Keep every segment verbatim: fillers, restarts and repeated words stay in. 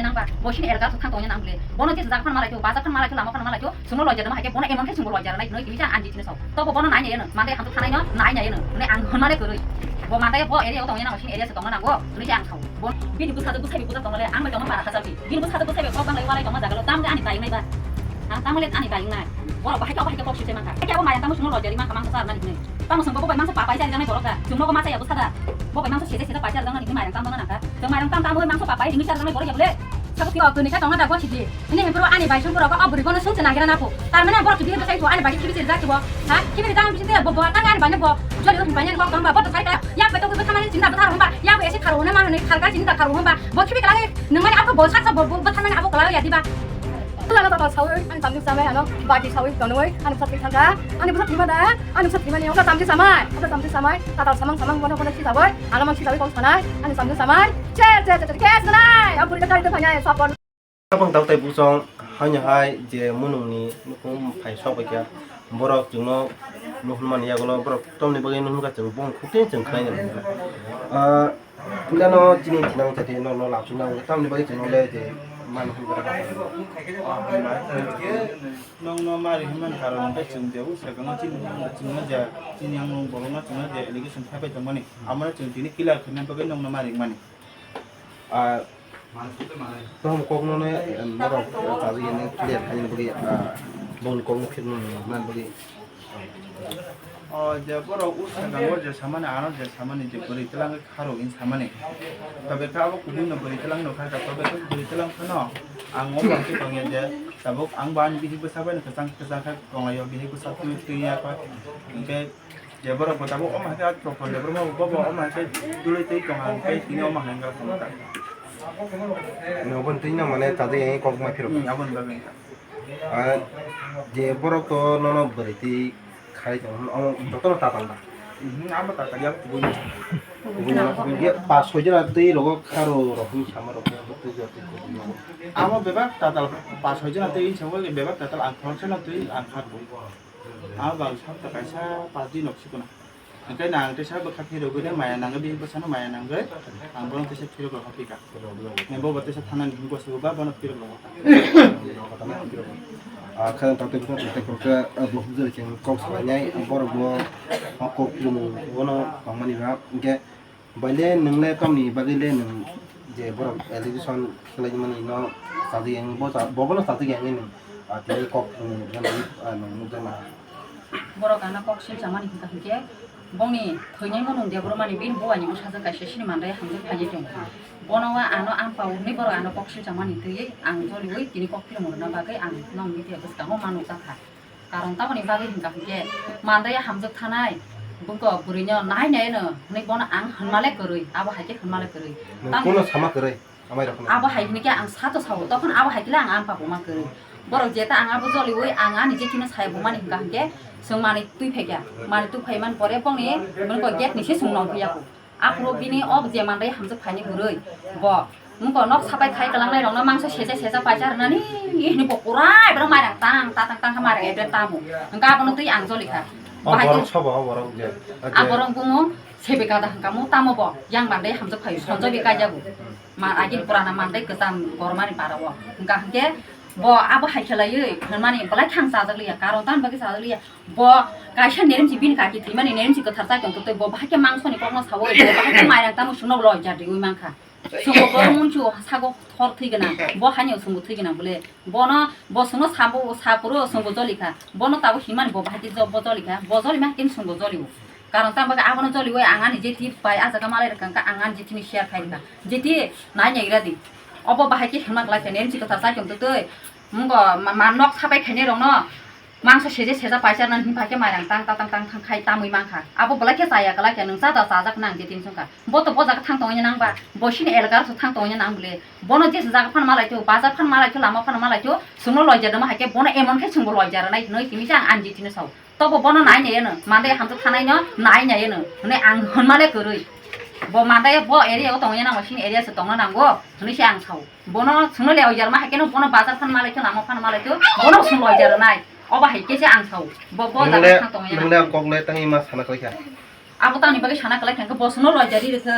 Nang ba, bo sini elga thang tongya nang ble. Bono je jaga phan malai to, bajar phan malai to, lama phan malai to, sungno loja dama hake, bono emon khe sungbo loja nai, noi timi ang anji tini sao. To bo bono nai nai no, mande ham to thanai no, nai nai no, ne ang hon male koroi. Bo mande bo area o tongya nang, sini area se tongna nango, noi je ang sao. Bo bini bwsa de bwsa bi bwsa tongale, ang bai tongma para hajar bi. Bini bwsa de bwsa bi kok bang lai walai tongma jaga lo, tam ani tai nai ba. Ang tam le ani tai nai. Boro bahai khe bahai khe kok sui se mangkha. Khe abo mayang tamo sungno loja ri mangkha mangsa sa nani ne. Tamo sungbo bo bai mangsa papai jari janai borok da. Sungno ko masa ya bwsa da. Bo bai mangsa sese sese paisa janai ni mayang tamo nang kha. Tong mayang tam tam oi mangsa papai ringwi sar janai borok ya bole. Sabo kiwa kuni kha tongna da gosi di. Ini hempro ani bai sungkuro ko aburi kono sungse nagira na ko. Tar mane borok tu bihir bwsai ko ani bai khibi sir jati bo. Ha? Khibi da bisi de bo bo tang ani bai ne bo. Joli uri bai ne ko tong ba bo to sai ka. Ya be to ko thamani chinda bwthar homba. Ya be ese kharo ne ma ne khar ka chinda kharo homba. Bo khibi kala nang mani abo bo sa sa bo bo thamani abo kala ya di ba. Ano tatal sawi, ano tamjik samai, ano bati sawi tonwi, ano bwsa twi thangkha, ani bwsa twi mada, ano bwsa twi mani, ano tamjik samai, ano tamjik samai, tatal samang samang, bono bono si sawi, ano mang si sawi kok sanai, ano tamjik samai, che che che che, kes ganai, ang purida kari twi phainai, sapor. Abang tau tai busong, haino hai je munungni nukung phai sok bai kha, borok chwngno nuhun mani yagulo, borok tomni bagwi nuhun kha chwng bong khukhe chwng khlai nai. Ah, Puila no chini thinang chati no no lapsuk nang tamni bagwi chwng le je man hum gara. Nong no mari himman karon hwnkhe chwng je usa kano chini chwngno je chini yang nung bolongno chwngno je allegation khapai tongmani. Amano chwng tini clear khaina bagwi nong no mari mani. Ah, tom kok no ne norok chawi ne clear khaina bagwi, ah, bon kok no khirno man bagwi. O je borok usa gango je samani, ano je samani je bwrwi twlang khe kharo in samani. Tobe khe abo kubui no bwrwi twlang no kha kha, tobe khe bwrwi twlang phano ang o bai khe tongya je tabuk ang bo ani bihik bwsa bai no kwchang kwchang khe tonglaio, bihik bwsa twi twi ya kha. Hinkhe je borok bo tabuk omo hai khe proper le borok bo bo omo hai khe dulwi twi tong ang khe tini omo hai wngkha kha. Nobon twi no mane chawi kok ma phiro. Hmm, aboni bagwi wngkha. Ah, je borok to nono bwrwi twi khai tong, omo jotono tatal da? Mhm, amo tatal, yak kubui. Kubui no, kubui. Ye pas soi jora twi rogo kharo rok ni sama rok ni twi jora twi kubui no. Amo bebak tatal, pas soi jora twi sama bebak tatal ang khoroksa no twi ang kha kubui. Amo bang sabta kaisa pas din nok sikona. Hingke nang teisa bwkha phirogwi de maya nangwi, bini bwsano maya nangwi, ang bono teisa phirok rok pika. Hingke bo bo teisa thanani himko sugo ba bono phirok rok. Ah, khang taktwi bwkha taktwi khoroksa, ah, bo hujai cheng kok salainai, borok bo, ah, kok chumung bono tongmani ba, hingke baile nwng le tamni bagwi le nwng je borok allegation khlaimani no chajak yang bo cha-, bo bono chajak yang nwng, ah, tini kok nwng, ah, nwng nukjakna. Borok ano kok silchamani hwnkha hinkhe, bongni thwinaimo nwng Debbarmani bini bubaini bwsajwk kaisa sini mandai hamjwk phainai tongo. Bono o ano ampha hwnwi borok ano kok silchamani twiwi ang joliui tini kok philwng rwna bagwi ang nong media bwskango ma nukjakha. Karon tamoni bagwi hwnkha hinkhe, mandai hamjwk thanai, bwkha bwrwino nai nai no hwnwi bono ang hwnmale kwrwi, abo hai khe hwnmale kwrwi. Nwng tamo kuno sama kwrwi? Amai rok no. Abo hai hwnwi khe ang sato sao, tokon abo hai khe le ang ampha buma kwrwi. Borok jeta ang abo joliui ang ani jethino sai bumani hwnkha hinkhe chwng manwi twi phaikha. Manwi twi phaiman pore bongni bwrwkbo gate ni se chwng nong phiya kho. Aphuru bini o je mandai hamjwk phaini bwrwi bo wngkha nok sapai khai kwlangnai rokno mangsa seja seja paisa rwnani hwnwi bo kurai borok mairang tang ta tang tang kha mairang ebren tamo. Hwnkha abono twi ang jolikha. O bahai borok sobo o borok je. A borok bumo sebekada hwnkha mo tamo bo yang mandai hamjwk phai sonjoi bi kaijago. Ma agini purana mandai kwcham gormani bara o. Hwnkha hwnkhe bo abo hai khelaiwi hwnmani belai thang chajak liya, karon tamni bagwi chajak liya. Bo kaisa neremsi bini kaki thwimani neremsi kwthar chai tongtwtwi bo bahai khe mangsoni kokno saui bo bahai khe mairang tamo chwngno loi jariui mankha. Chwngbo bo munchu sago thor thwi gwnang, bo haino chwngbo thwi gwnang bole. Bono bo chwngno sabo saphuru chwngbo jolikha. Bono tabuk hinmani bo bahai khe jo-, bo jolikha. Bo jolima hai khe chwngbo jolio. Karon tamo bagwi abono joliui ang ani jeti bai ah jaga malai rwkha, hwnkha ang ani jetini share khai rwkha. Jeti nai nai gra di. Obo bahai khe hwnma kwlai khe, nini si kwthar chai tong twtwi. Mungo ma, ma nok sabai khainai rokno mangso seje seja paisa rwna hwnwi bai khe mairang tang ta tang tang tang khai tamwi mankha. Abo belai khe chaya kwlai khe, nwng cha da chajak nang jetini songkha. Bo to bo jaga thang tongya nang ba, bo sini elgar so thang tongya nang bole. Bono jesa jaga phan malai tho, bazar phan malai tho, lama phan malai tho, chwngno loijar rwma hai khe bono emon khe chwngbo loijar rwnai hwnwi tini cha ang ani jetini sao. Tobo bono nai nai eno, mande hamjwk thanai no nai nai eno. Hwnwi ang hwnmale kwrwi. Bo mande bo area o tongya nang, sini area se tongna nango. Hwnwi se ang sao. Bono chwngno le oijar ma hai khe no, bono bazar phan malai khe, lama phan malai khe, bono chwng oijar nai. Obo hai khe se ang sao. Bo, bo jaga thang tongya nang. Nwngle kok le tangwi ma sana kwlai kha. Abo tamni bagwi sana kwlai kha, bo chwngno loijar ri rwkhe.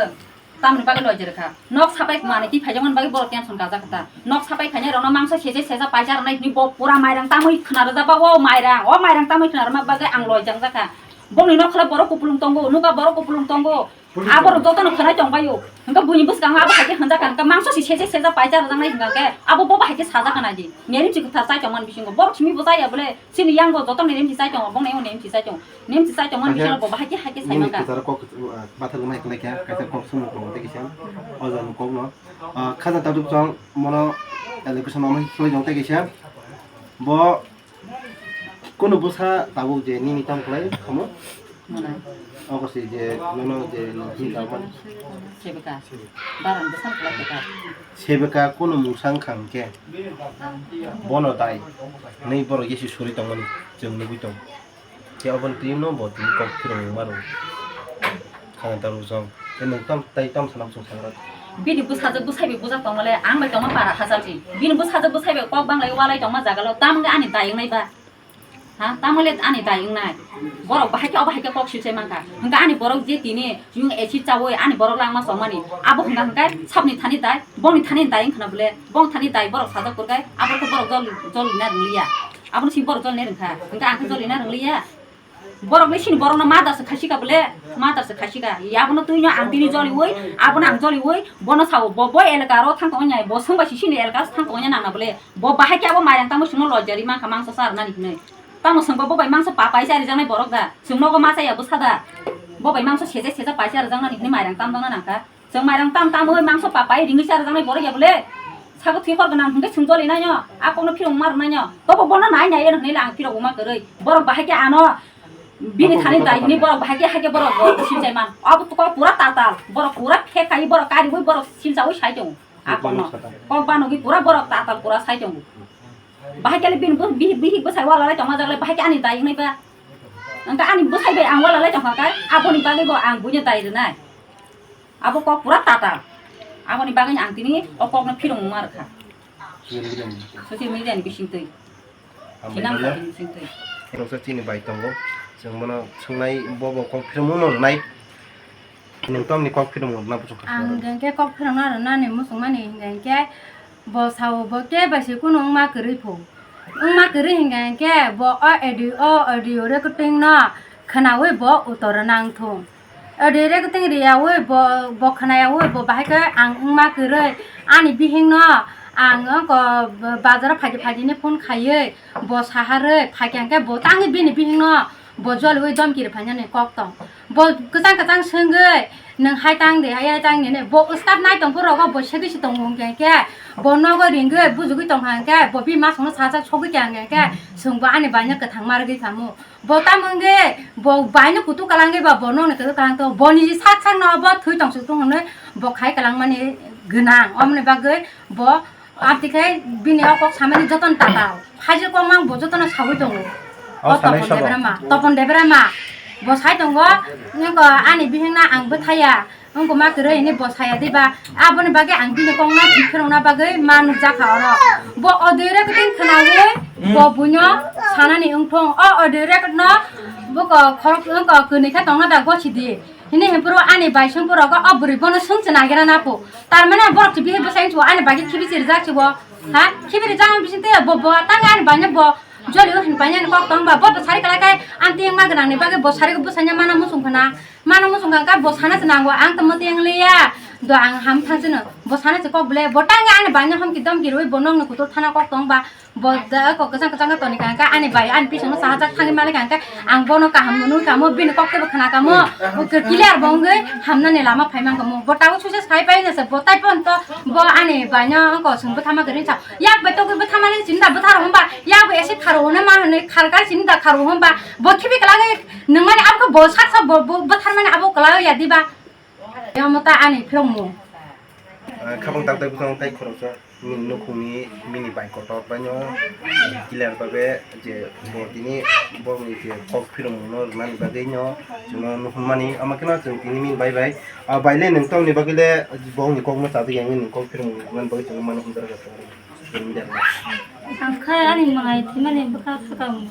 Tamni bagwi loi jerkha. Nok sapai manwi twi phaijakmani bagwi borok tension kajak kha ta. Nok sapai khainai rokno mangsa seje seja paisa rwnai hwnwi bo pura mairang tamwi khna rwjak ba o mairang, o mairang tamwi khna rwma bagwi ang loi jang jakha. Bongni nokha borok kupulung tongo, nuka borok kupulung tongo. Aborok jotono khwnai tong baio. Hwnkhe buini bwskango abo hai khe hwnjak kha, hwnkhe mangsa si seje seja paisa rwjaknai hwnkha khe abo bobo hai khe sajak kha nai di. Nerim si kwthar chai tongmani bisingo borok simi bo chaya bole chini yang bo joto nerim si chai tongo, bongni nerim si chai tongo. Nerim si chai tongmani bisingo bo bahai khe hai khe sai nini mankha. Kwcharo kok, uh, bathang nai kwlai kha, kaisa kok sumung tongo tei kisa. O jaga ni kok no. Ah, khaja tabuk chwng mono allegation omo khlai jong tei kisa. Bo kunu bwsa tabuk je nini tam khlai khamu? Mwnai. Ogo se je nono je nini tam. Sebeka. Baran bwsa khlai kha. Sebeka kunu mungsa wngkha hwnkhe bono dai. Nei borok yesi suri tongmani chwng nugui tong. Khe aboni twi no bo tini kok phirong ma rw. Khana ta rw jong. Tei nwng tam, tei tam sana bwswng sana rw. Bini bwsajwk bwsai bai bujak tongmale ang bai tongma para hachal si. Bini bwsajwk bwsai bai kok banglai walai tongma jaga lo tam wngkha ani dai wngnai ba. Ha, tam wngkha ani dai wngnai. Borok bahai khe obo hai khe kok silsai mankha. Hwnkhe ani borok je tini yung acid chawi ani borok langma chongmani. Abo hwnkha hwnkhe sabni thani dai, bongni thani dai wngkhana bole. Bong thani dai borok sajak kurkai, abo khe borok jol, jolina rwngliya. Abono si borok jolina rwngkha. Hwnkhe ang khe jolina rwngliya. Borok le sini borokno mother se khaisika bole, mother se khaisika. Abono twino ang tini joliwi, abono ang joliwi, bono sao, bo, bo elaka ro thang tongo nya, bo swngbai si sini elaka thang tongo nya nangna bole. Bo bahai khe abo mairang tamo sino lojari mankha mangsa sa rwnani hinwi. Tamo swngba bo bai mangsa papai sa rijaknai borok da. Chwng nogo ma chaya bwsa da. Bo bai mangsa seja seja paisa rwjaknani hinwi mairang tam dongna nangkha. Chwng mairang tam tam oi mangso papai ringwi cha rwjaknai borok ya bole. Sabo thwi hor gwnang hwnkhe chwng joli naino. A kokno phirok ma rwnaino. Tobo bono nai nai eno hwnwi le ang phirok wngma kwrwi. Borok bahai khe ano bini thani dai hwnwi borok bahai khe hai khe borok bo sinjai man. Abo to kok pura tatal. Borok pura phek khai borok kariwi borok sinjawi sai tongo. A kokno. Kok banogwi pura borok tatal pura sai tongo. Bahai khe le bini bo-, bihik bihik bwsai wala lai tongma jak le bahai khe ani dai wngnai ba. Wngkha ani bwsai bai ang wala lai tongkha khe aboni bagwi bo ang buino dai rwnai. Abo kok pura tatal. Aboni bagwi ang tini o kokno phirong ma rwkha. Social media ni. Social media ni bisingtwi. Ang thinang bai kha tini bisingtwi. Noksa chini bai tongo. Chwng bono swngnai bo bo kok phirong ma rwnai. Nwng tamni kok phirong rwna bwswk kha? Ang hwnkhe kok phirongna rwnani muchungmani hwnkhe bo sao bo kebo se kunu wngma kwrwi pho. Wngma kwrwi hwnkhe bo o audio, o audio recording no khwnawi bo utor nang thung. Audio recording riyawi bo, bo khwnayawi bo bahai khe ang wngma kwrwi ani bihingno ang oko bazaro phaidi phaidi ni phone khaiwi bo saharwi phaikhe hwnkhe bo tangwi bini bihingno bo joliwi domki rwphainani kok tong. Bo kwchang kwchang swngwi, "Nwng hai tang de, hai, hai tang de," hinwi. Bo staff nai tong phuru rogo bo segwi se tongo hwnkhe khe, bo nogo ringwi bujugwi tongkha hwnkhe, bo bini masongno sajak sogwi kha hwnkhe khe, chwng bo ani baino kwthang ma rwgwi khamu. Bo tamo wngwi bo baino kutu kwlangwi ba bo nokni kutu kwlang tongo. Bo niji sak sakno bo thwi tong suk tongo hwnwi bo khai kwlangmani gwnang. Omoni bagwi bo Amtwi khe bini o kok samani jotono tatal. Phaijak kok mang bo jotono sawi tongo. O O sanai Topon sabo. Debra ma, Topon Debra ma. Bo sai tongo, "Nokho ani bihingno ang bwthaya, wngkoma kwrwi," hinwi bo saya diba. Aboni bagwi ang bini kokno thik phirokna bagwi ma nukjakha oro. Bo audio recording khwnawi bo buino sanani wngthong. O audio record no buko khorok wngkha, kwnwi khe tongna da gosi di. Hini hwnphuru ani bai songphuru rogo o bwrwi bono swngchwna nagira na pho. Tar mane borok se bihik bwsai wngsugo ani bagwi khibi se rijak se bo. Ha? Khibi rijak wng bising twi bo, bo tang ani bai no bo joli o hin pai nani kok tong ba. Bo to sari kwlai kai ang tiyang ma gwnang ni bagwi bo sari bwsai no mano muchung khana. Mano muchung kha bo sana se nango ang tamo tiyang liya. Do ang ham thang sino. Bo sana se kok ble. Bo tang ani bai no hom ki dom ki rwi bo nong no kutur thana kok tong ba. Bo da ko kwchang kwchang toni kha, ani bai ani pisongno sahajak thangwi malik kha, ang bono kaham nui kamo, bini kok tebo khna kamo, clear bo wngwi hamnani lama phai man kamo. Bo tabuk success khai pai nase, bo tai pon to bo ani baino ko sung bwthama kwrwi sa. Yak bai togwi bwthamani chinda bwtharo hwnba, yak bai ese kharo hwnwi ma hwnwi kharkar chinda kharo hwnba, bo khibi kwlangwi nungmani abo bo sak sak bo, bo bwtharmani abo kwlai ya diba. Yamo ta ani phirokmung. Ah, khabang tak tak bwskango tai khoroksa nini nukhungni bini bai kotor baino clear babe je bo tini borokni je kok phirokmungno rwnani bagwino chwngno nuhunmani. Ama kheno chwng tini bini bai bai, ah, bai le nwng tongni bagwi le borokni kokno chajak ya wngwi nwng kok phirokmung rwnani bagwi chwngno mano hwnjak rw. Ang khe ani mangai thwimani bwkha swkang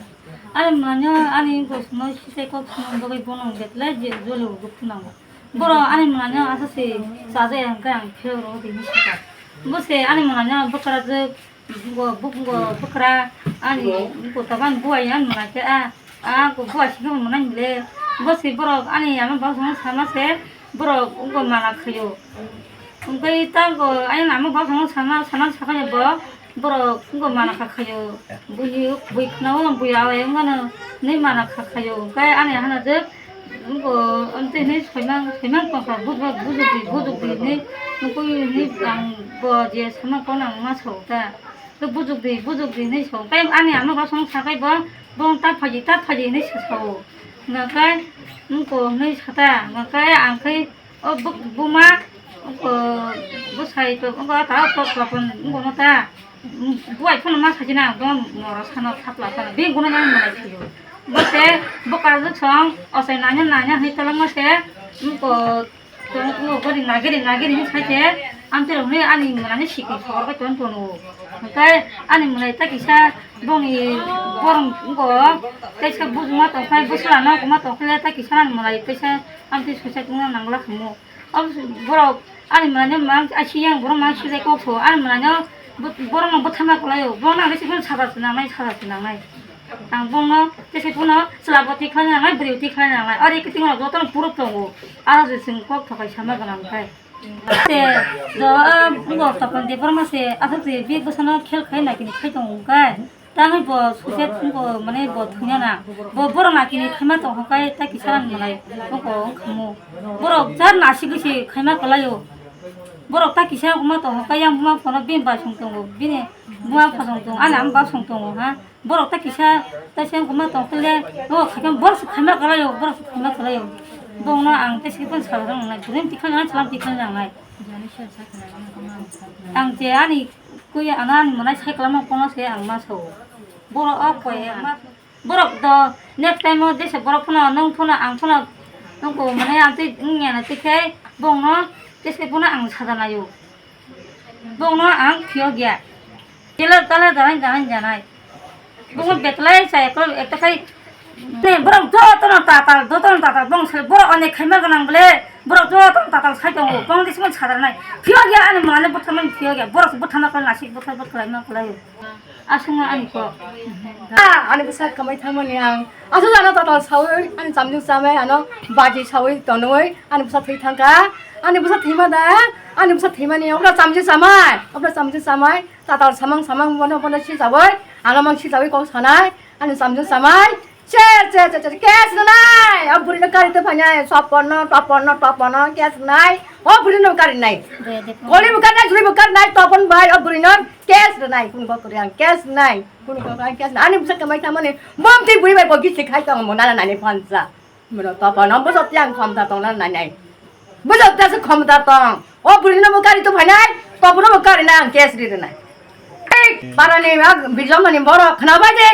ani manyo ani gosno sisai kok swnam bagwi bono betlai je joli rwgwi phunango. Borok ani mwnai no aswk se chajak ya hwnkhe ang phiyok rw di hinwi sakha. Bo se ani mwnai no bwkrajwk, bo, bo, bo bwkra ani bo tabang buai ani mwnai khe a, a bo buai se khe mwnai le. Bo se borok ani ama bosong sama se borok wngkha mana khaio. Hwnkhe ta bo ani ama bosong sama, sama sakha bo. Borok wngkha mana kha khaio, buhi bui khwnao buya wngmano hinwi mana kha khaio, hwnkhe ani hana je wngkha amtwi hinwi soimang soimang tongkha, bujukdi bujukdi hinwi nukui hinwi ang bo je sama kono ang ma sao ta, tei bujukdi bujukdi hinwi sao, tei ani ama bosong sakai bo bong ta phaji ta phaji hinwi sa sao, hwnkhe wngkha hinwi sata, hwnkhe ang khai O buk-, buma, o bwsai to, o ta tok topon, o ta, buai phano ma sajina, bo moro sano thapla sano, be guna yang malai phiyo. Bo se, bo karjak song, o se nanya nanya hai tolong se, o tong, o gori nagiri nagiri sai se, amte rok ni ani mwnani siki sor bai ton tono. Hwnkhe ani mwnai ta kisa, boni borong go, teisa bujuma tongkhai, bwsla no kuma tongkhai, ta kisa ani mwnai teisa, amte sosa tongna nangla khamu. Abo borok ani mwnai no mang, a siyang borok mang sijai kok so, ani mwnai no bo-, borok no bwtharna kwlai o, borok no ang resi phano saja se nangnai, saja se nangnai. Ang borok no tei se phano chwla bo tikhlai nangnai, bwrwi bo tikhlai nangnai, aro eko tongma joto no puruk tongo, aro je chwng kok thokai sama gwnang khe. Te do a borok topon de borok ma se aswk se bek bwsano khel khai nai kini khai tongo khe. Tamo bo suicide wngkha, mane bo thwina na. Bo borok nakini khaima tong hwnkhe ta kisa rang malai wngkha wngkhamu. Borok jar nasik se khaima kwlaio. Borok ta kisa wngma tong hwnkhe yang buma phano bini basong tongo, bini buma phasong tongo, ani ang basong tongo ha. Borok ta kisa ta se wngma tong khe le, o khaikhe borok se khaima kwlaio, borok se khaima kwlaio. Bongno ang tesa phano sal rang nai, burim tikha nang, salam tikha nang nai. Ang je ani Kwi ano ani mwnai sai kwlamo kono se ang ma sao. Borok o koi ma, borok do next time o jesa borok phano nwng phano ang phano nwng ko mane ang tei wngya na tei khe bongno tei se phano ang saja naio. Bongno ang phiyok ya. Tela tala janai janai janai. Bongno betlai sa ekta ekta khai Ne, borok jotono tatal, jotono tatal, bong se borok onek khaima gwnang bole, borok jotono tatal sai tongo, bong de simo sadar nai. Phiyok ya ani mane butharmani phiyok ya, borok se butharma kwlai nasik buthar buthar khlaima kwlai. Aswkno ani kok. Ah, ani bwsa kwmai thangmani ang. Aswk ano tatal sawi, ani chamjung chamai ano baji sawi tonwi, ani bwsa thwi thangkha. Ani bwsa thwima da, ani bwsa thwimani obra chamjung chamai, obra chamjung chamai, tatal samang samang bono bono si sawi, ano mang si sawi kok sanai, ani chamjung chamai. Che, che, che, che, kes rwnai. O bwrwino kari twi phainai. Sopono, topono, topono, kes rwnai. O bwrwino kari nai. Koli bo kari nai, juri bo kari nai, topon bai. O bwrwino kes rwnai. Kunu kok kori ang kes rwnai. Kunu kok ang kes rwnai. Ani bwsa kwmai thamani. Bom twi bwrwi bai bo gisi khai tong mo nana nani phansa. Moro topono bwsa tiang khomta tong nana nai. Bwsa tiang se khomta tong. O bwrwino bo kari twi phainai. Topono bo kari nai ang kes ri rwnai. Ei, parani, ah, bijomani borok khnabai de.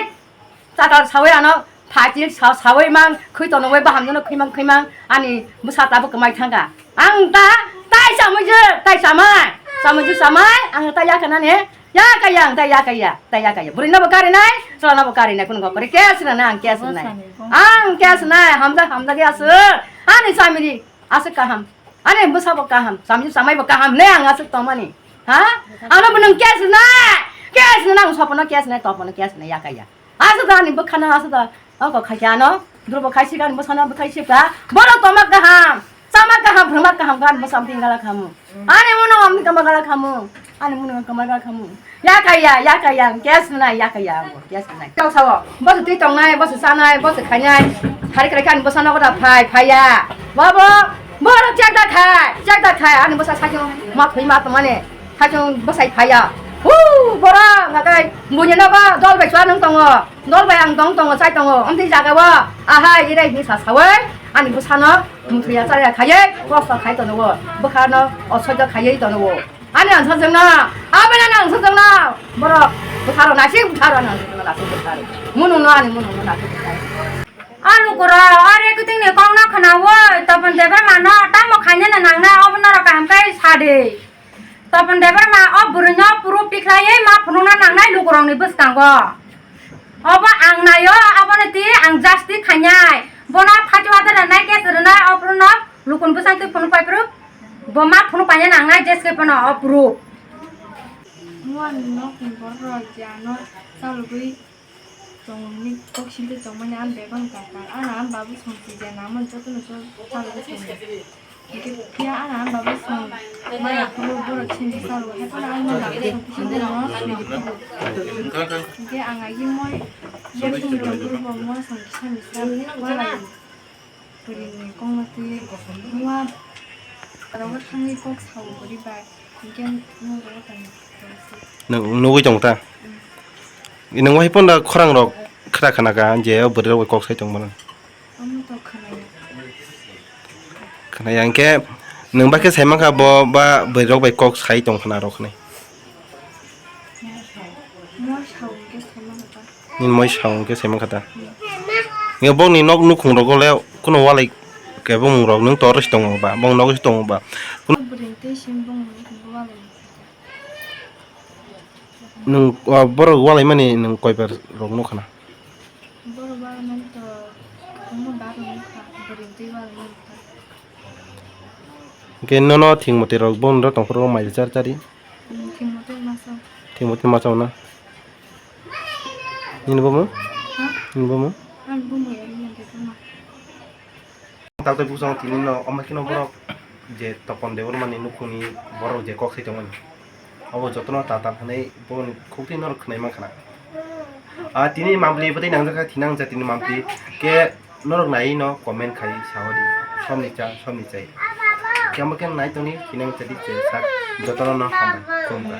Tatal sawi ano phachi sa-, sawi mang khwi tono bai baham jono khwi mang khwi mang ani bwsa tabuk kwmai thangkha. Ang ta tai samui je, tai samai, samui je samai, ang ta yakha nani, yakha ya, ang ta yakha ya, ta yakha ya. Bwrwi no bo kari nai, chwla no bo kari nai, kunu kok kori kes rwnai, ang kes rwnai. Ang kes rwnai, hamjak, hamjak ya sir. Ani samiri, aswk kaham. Ani bwsa bo kaham, samui je samai bo kaham, ne ang aswk tongmani. Ha? Ano bo nung kes rwnai, kes rwnai, ang sopono kes rwnai, topono kes rwnai, yakha ya. Aswk da ani bwkhano aswk da. Oko khaikhe ano. Durbo khaisik ani bwsano bwkhai sipka. Borok tongma kaham. Chama kaham, phwrwngma kaham khe ani bwsa amtwi gala khamu. Ani mwnung amtwi kama gala khamu. Ani mwnung kama gala khamu. Yakha ya, yakha ya, ang kes nai, yakha ya, ang kes nai. Tong sao. Bosu twi tongnai, bosu chanai, bosu khainai. Hari krai khe ani bwsano goda phai, phai ya. Babo, borok chek da khai, chek da khai. Ani bwsa sakhe ma thwi ma tongmani. Hachung bwsai phaiya. Hu, borok, hakai, buini nogo dol bai chwla nung tongo. Dol bai ang dong tongo, chai tongo. Amtwi jaga o, ahai, irai hini sa sawi, ani bwsano muthwi ya chaya khaiwi, kosto khai tono o. Bwkhano osoido khaiwi tono o. Ani ang sajwngno, aboni ang sajwngno. Borok, bwkharo nasik bwkharo, ani ang sajwngno nasik bwkharo. Munungno ani munungno nasik bwkharo. O lukurok, o rekutingni kokno khnaui, Topon Debbarmano tamo khainani nangnai, obo norok kaham khe sa di. Topon Debbarma o bwrwino proof tikhlaiwi ma phunukna nangnai lukurokni bwskango. Obo ang naio, aboni twi ang justice khainai. Bono phato ada rwnai, case rwnai, o bwrwino Lukun bwsai twi phunuk pai phuru bo ma phunuk paina nangnai jeske phano o phuru. Muan nok ni borok rok je ano chalugwi tong hwnwi kok sinte tongmani ang bebak dakar. Ano ang babu song si je namon jotono chalugwi tongo. Hingke phiya ano ang babu song maya phuru borok sini chalugwi hai phano ang babu song sinte no sini phuru. Hingke ang agi moi je phuru tong phuru bo moi song kisa misa walai. Pwilini kokno twi muya aro thangwi kok sao bwrwi bai, hinkhe nwng oro tong. Nwng nugwi tong ta? Nwng wahai phano khorang rok khra khna kha je o bwrwi rok bai kok sai tong mano? Omo to khwnaya. Khwnaya hinkhe nwng bai khe sai mankha bo ba bwrwi rok bai kok sai tong khna rok hinwi? Moi sao hinkhe sai mankha ta. Nini moi sao hwnkhe saiman kha ta. Nge bokni nok nukhung rogo le kuno walai kebo mung rok nwng tor se tongo ba, bong nogo se tongo ba. Bwrwi tei sim bong walai. Nwng, o, borok walai mani nwng koibar rok nukha na? Borok walai mani to kwbangma bar rok nukha, bwrwi tei walai mani ta. Hwnkhe nono thwngmwtwi rok bong rok tongphuru mai char chari? Hmm, thwngmwtwi masa. Thwngmwtwi masa na? Nini bumung? Ha? Nini bumung? Ani bumung ya, nini bumung. Taktwi bukchang tini no omo kheno borok je Topon Debbarmani nukhungni borok je kok sai tongmani. Abo jotono ta ta hwnwi boni khukti norok khwnai mankha na. A tini mampli bwtwi nangjakha thinang jatini mampli khe norok naiwi no comment khai sawi di. Somni cha, somni chai. Khe omo khe nai tongni thinang jadi je sak jotono no hambai khulumkha.